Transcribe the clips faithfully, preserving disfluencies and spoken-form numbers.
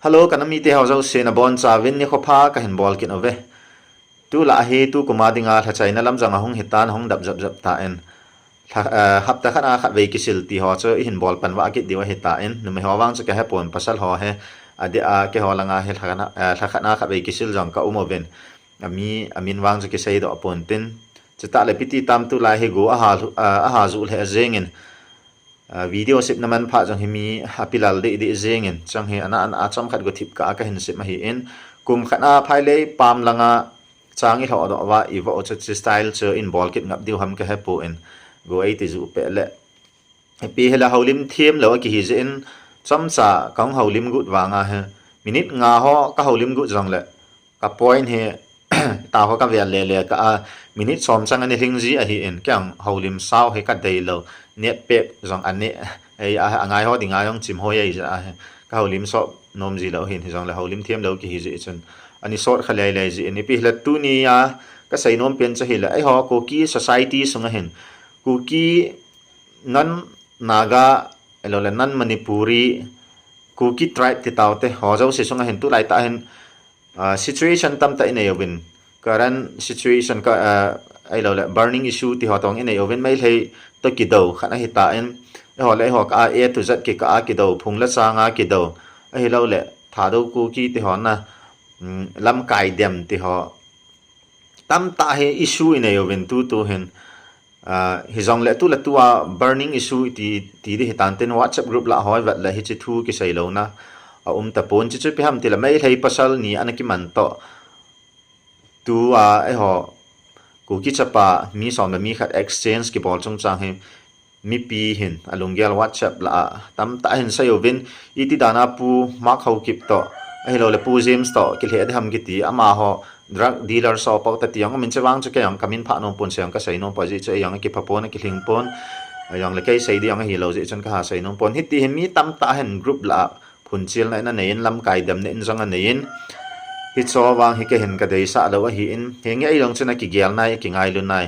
Hello, ka nam mite ho jouse nabonchauvin nikho pha kahin bol kit uve. Tulai hi tukum a dinga lhachaina lam jong ahung hitan, ahung dap jap jap tan. Lha, eh, hapta khat a khatvei kisil ti ho chu ihin bol pan vah kit diu ahitan. Numei ho vang chu kahepon, pasal ho hi adeh a keiho langa hi lha khat a, eh, lha khat a khatvei kisil jong kaum uvin. Ami, amin vang chu kiseidoh pon tin. Chutah le piti tam tulai hi go aha, eh, aha ju lheh jengin. Ah, video sepna manpha jong hi mi api lal deh deh jengin, chang hi ana, ana, achom khat go thip kah a kahin sep ahin, kum khat a phailei pam langa chang ilhoh doh uva, ivo chu chi style chu in bol kit ngap diu ham kahepon, go eiti ju peh le. Ipi hile houlim them lou akihi jeh in, chomcha kahung houlim got vanga hi, minute nga ho kahoulim got jongle, ka point hi, ta ho kavel lele kah a, minute som chang ani lhing ji ahin, kei jong houlim sao hi kadei lou, net pack jong aneh, ei a, angai ho dinga jong chim hoi ahi jeh a hi, kahoulim sop nom ji lou hin, hijongle houlim them lou kihi jeh chun, ani sot kha lele jin, ipi hile tunia kasei nom pen chu hile, eiho Kuki society sunga hin, Kuki non Naga, ahiloule non Manipuri, Kuki tribe ti taute ho jouse sunga hin tulai tah hin, ah, situation tamtah inei uvin, current situation ka, ah, ahiloule burning issue ti ho tong inei uvin, Meitei toh kidou khat ahitan, eiho le eiho kah a, A to Z kikah a kidou, phung le changa kidou, ahiloule Thadou Kuki ti ho na, um, lamkai dem ti ho tamtah hi issue inei uvin tutu hin, ah, hijongle tu le tua burning issue ti, ti di hitan tin WhatsApp group lah hoi vet le hiche thu kisei louna aum tapon, chuchu ipi ham tile Meitei pasal ni ana kiman toh. Tua eiho Kuki chapa mi som le mi khat exchange kibol chungchang hi mipi hin alunggel WhatsApp lah a tamtah hin sei uvin, iti dana Pu Mark Haokip toh, ahiloule Pu James toh kilheh ding ham kiti, amaho drug dealer sopo ta ti jong umin, chuvang chu kei jong kamin phah nom pon, sei jong kasei nom pon, ajeh chu ei jong akipha pon, akilhing pon, ahijongle kei sei ding jong ahilou jeh chun kaha sei nom pon. Hiti hin mi tamtah hin group lah a phunchelna in anei in, lamkai demna in jong anei in, hicho vang hi kei hin kadeisah lou ahin, henge ei jong chun akigel nai, akingailu nai,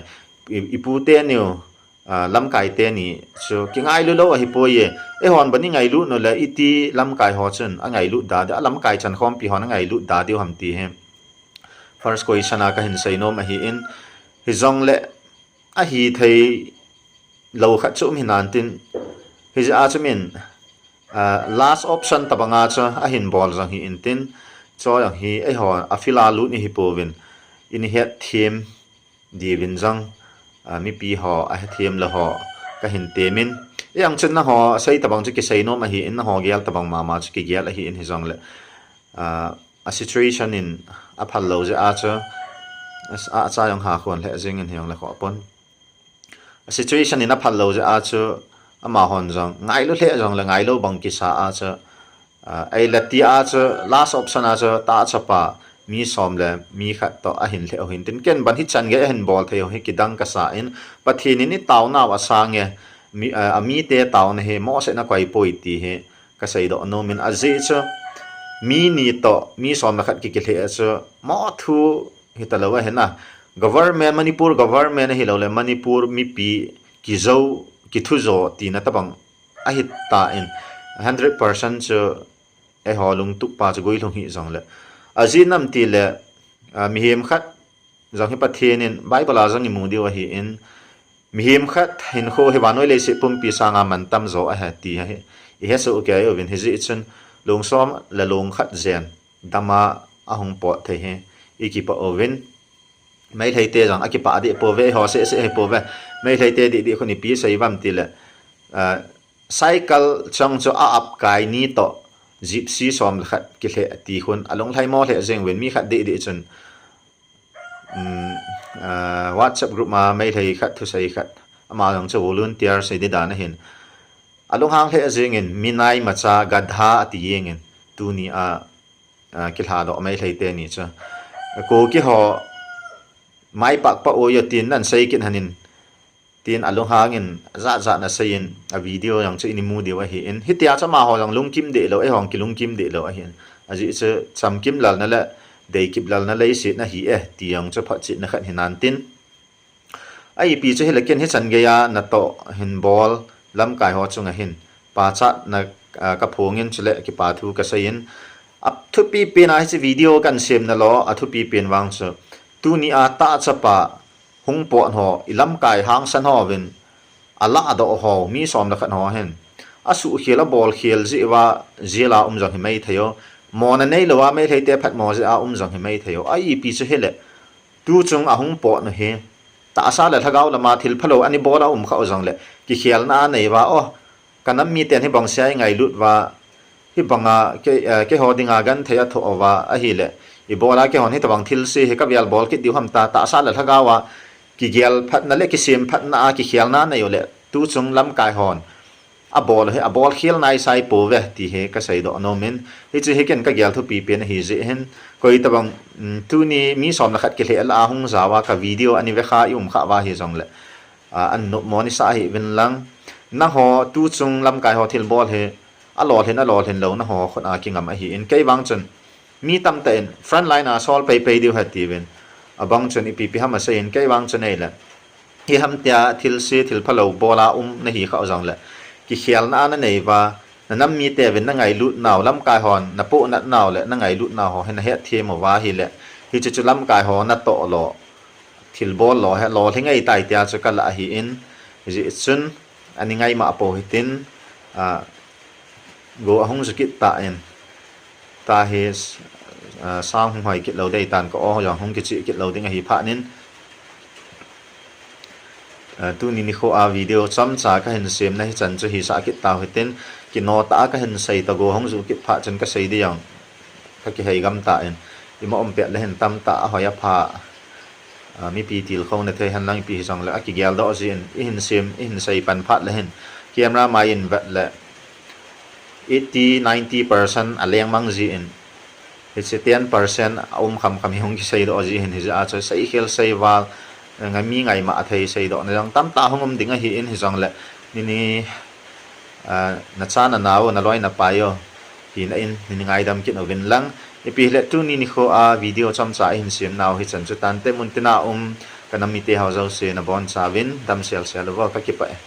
i, ipu teniu, ah, lamkai teni chu kingailu lou ahipoi e. Eihon bani ngailut nule iti lamkai ho chun angailut da diu, alamkai chankhompi hon angailut da diu ham ti hi first question a kahin sei nom ahin, hijongle ahithei lou khat chu um hinantin, hijeh a chu min, ah, last option tabanga chu ahin bol jong hi intin, chu jong hi eiho a field a lut ihipouvin, ini hetthem diuvin jong, ah, mipi ho ahethem lou ho kahin temin, ei jong chun nangho sei tabang chu kisei nom ahin, nangho gel tabang mama chu kigel ahin, hijongle, ah, a situation in aphal lou jeh a chu, a, acha jong hakhon lheh jengin hijongle khoh pon. A situation in aphal lou jeh a chu amahon jong ngailu lheh jongle ngailou bang kisa a chu, ah, eile ti a chu last option a chu tahchapa mi som le mi khat toh ahin lheh u hintin, ken ban hichan gei ahin bol thei u hi kidang kasa in, Pathen in itaonau asange, mi, ah, amite taona hi mohseh na koipoi ti hi kaseidoh nomin, ajeh chu mi ni toh mi som le khat kikilheh chu moh thu hitalou ahina, government, Manipur government ahiloule Manipur mipi kijou, kithujo tina tabang ahitan, hundred percent chu eiho lungtup pa chu guilhung hih jongle, ajeh inem itile, ah, mihem khat jong hi Pathen in Bible a jong imu diu ahin, mihem khat hinkho hi vannoi leiset pumpi sanga mantam jo ahi ti hi ihesoh kei uvin, hijeh chun long som le long khat jen dama ahung pot thei hi ikipah uvin, Meiteite jong akipah deh pouve, eiho seh seh ahipouve, Meiteite dih dih khun ipi sei uvam tile, ah, cycle chang chu a apkai ni toh Gypsy som le khat kilheh ti khun alunglhaimo lheh jeng uvin, mi khat dih dih chun, um, ah, WhatsApp group ma Meitei khat thusei khat, ama jong chu volunteer sei di dan ahin, alunghang lheh jengin, minai macha gadha ati jengin, tunia, ah, kilhadoh Meitei teni chu, Kuki ho maipah pah oi o tin nan sei kit hanin, tin alunghangin jat jat naseiyin, a video jong chu ini mu diu ahin, hitia chu amaho jong lungkim deh lou, eiho jong kilungkim deh lou ahin, ajeh chu chamkim lalna le deikip lalna leiset nahi e ti jong chu photchetna khat hinantin, a ipi chu hile ken hichan geiya natoh hin bol lamkai ho chunga hin pachatna, ah, kaphongin chule kipa thu kaseiyin, A thupi pen a hiche video kan sem na lo, a thupi pen vang chu, tuni a tahchapa hung pot ho, i lamkai hangsan ho vin, a lahdoh ho, mi som le khat ho hin, a suhkhel, a bolkhel jeh uva, jail a um jong hi mai thei o. Mona neilou a, Meitei te phatmo jeh a um jong hi mai thei o. A ipi chu hile, tuchung a hung pot nu hi, tahsa le lhagao lama thil phalou ana bol a um kha u jong le, kikhelna a nei uva, o, ka nam miten hibang sia i ngailut uva, hibanga kei, eh, keiho dinga genthei a thoh uva ahile, ibola keihon hitobang thilse hi ka vel bol kit diu ham tia, tahsa le lhagao a kigel phatna le kisem phatna a kikhelna nei u le, tuchung lamkai hon a bol hi, a bolkhel naisai pouve ti hi ka seidoh nom in, hiche hi ken ka gel thupi pen ahi jeh hin, koi tabang, um, tuni mi som le khat kilheh lah a hung jao a ka video ana ve kha i um kha uva hi jong le, a, an nopmo nisa ahi uvin lang. Nangho tuchung lamkai ho thilbol hi, a lolhin, a lolhin lou nangho khut a kingam ahi in, kei vang chun mi tamtah in front line a sol peipei diu ahi ati uvin. Abang chun ipi ipi ham asei in, kei vang chun ei le, hi ham tia thilse, thil phalou bol a um nahi kha u jong le, kikhelna a na nei uva, na nam mite vin na ngailut nau, lamkai hon na pohnat nau le na ngailut nau ho hi na hetthem uva ahile, hiche chu lamkai ho natoh lo, thilbol lo hi lolhing ahitai tia chu ka lah ahi in, hijeh chun, ani ngai mah pou hitin, a, go ahung ju kit tan, tua hi, a, sang hung hoi kit lou ding ahitan, ka aw jong hung kicheh kit lou ding ahi phat in, a, tuni nikho a video chomcha ka hin sem na hichan chu hisah kit tau hitin, kino tah a ka hin sei ta, go hung ju kit phat chun ka sei ding jong ka kihei gam tan, ima um pet le hin tamtah a hoi a pha, a, mipi tilkhou na thei hen lang ipi hijong le, a kigeldoh jeh in, i hin sem, i hin sei pan phat le hin, camera mai in vet le, eighty, ninety percent a leng mang jeh in, hiche ten percent a um khamkham hi hung kiseidoh jeh hin, hijeh a chu seikhel seival, ngai mi ngai mah a thei seidoh na jong tamtah hung um ding ahi in, hijong le, nini, a, na cha na nao, na loi na pai o, hina in, nini ngaidam kit uvin lang. Ipi hile tuni nikho a video chomcha i hin sem nau hichan chu tan te, mun tina um ka nam mite ho jouse na bonchauvin damsel sel uvo, ka kipah e.